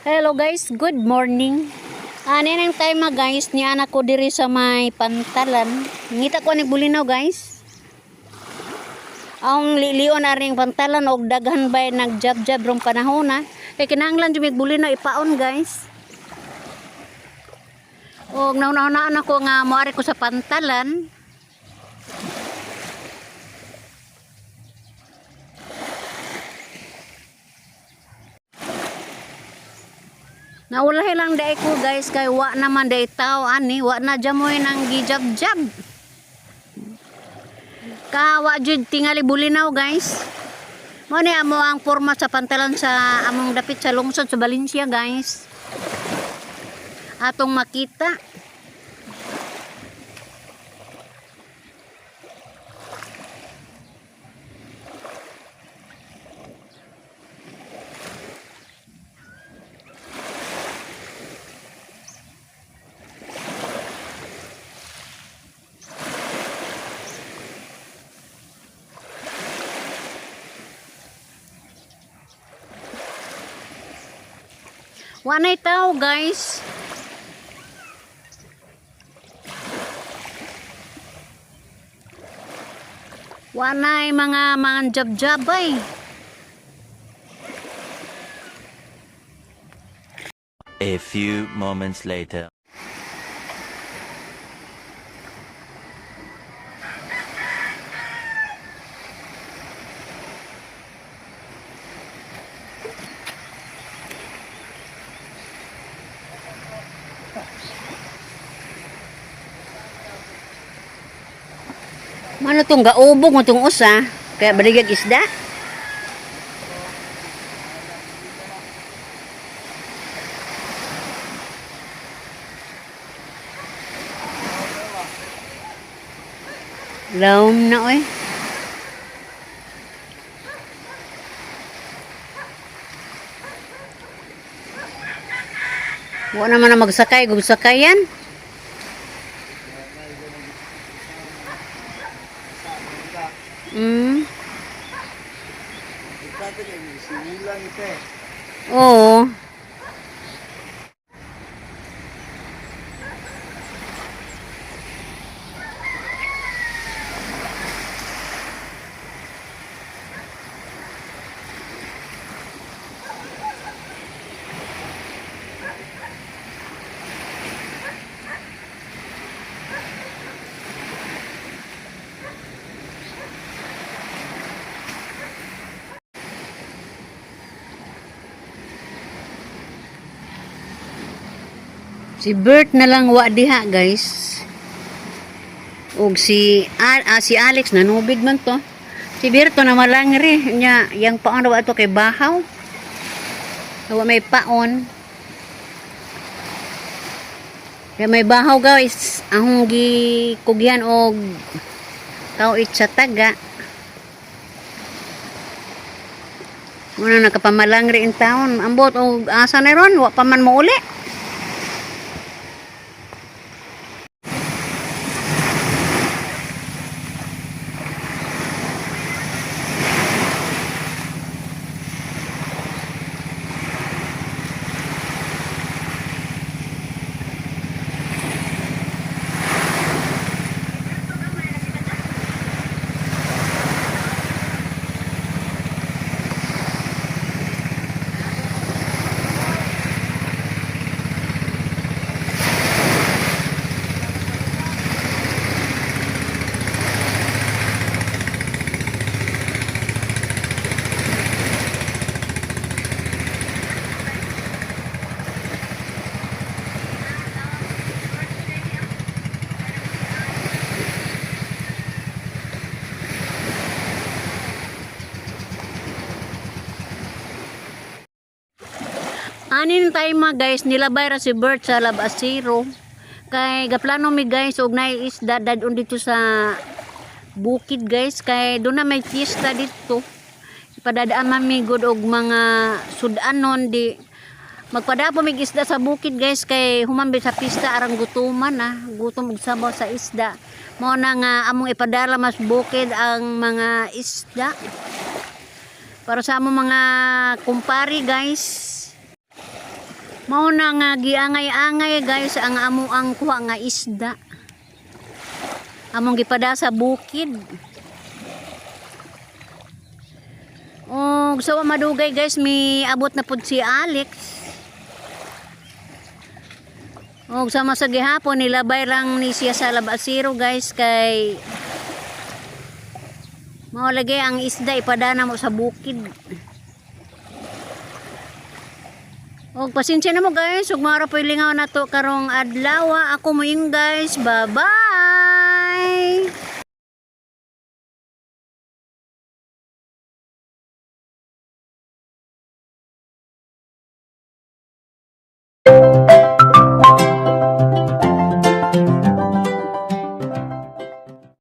Hello guys, good morning. Ani nang time ah, guys, ni anak ko diri sa may pantalan. Ngita ko ni bulinaw, guys. Ang lilion aring pantalan og daghan bay nagjab-jab rong panahon na. Kay kinahanglan jud mig bulinaw ipaon, guys. Og nauna-unaan ako nga moari ko sa pantalan. Naulahi lang dai ko, guys, kay wa naman dai tao ani, wa na jamoy nang gijab-jab. Ka wa jud tingali bulinaw, guys. Mo ni amo ang porma sa pantalan sa among dapit sa lungsod sa Valencia, guys. Atong makita. Wa nay tao, guys. Wa nay mga jab-jabay. A few moments later. Mano tong gaubog mo tong usa, kaya baligag isda. Lawom na oy. Wa naman na magsakay, gug sakayan. Simulan ito eh. Oo. Si Bert na lang wa diha, guys. Og si Alex nanubig man to. Si Berto na malangri nya yang paon wa to kay bahaw. Wa may paon. Kaya may bahaw, guys, ahong gikugyan og tawit sa taga. Muna nakapamalangri in town. Ambot og asa na ron, wa pa man mouli. Anin tayo mga guys, nilabay ra si Bert sa Labasero. Kay gaplano mi, guys, og naay isda dadon dito sa bukid, guys, kay doon na may fiesta dito. Padadaan man mi gud og mga sudanon di magpadapo mig isda sa bukid, guys, kay humambi sa pista arang gutuman na gutom og sabaw sa isda. Mao na nga among ipadala mas bukid ang mga isda para sa among mga kumpare, guys. Mao na nga giangay-angay, guys, ang amo ang kuha nga isda. Among gipada sa bukid. Og sa wa madugay, guys, mi abot na pud si Alex. Og sama sa gihapon, nilabay lang ni siya sa labasiro, guys, kay mao lagi ang isda ipadana mo sa bukid. Og pasensya na mo, guys, ug mao ra po'y lingaw nato karong adlaw. Ako mo yung, guys. Bye-bye.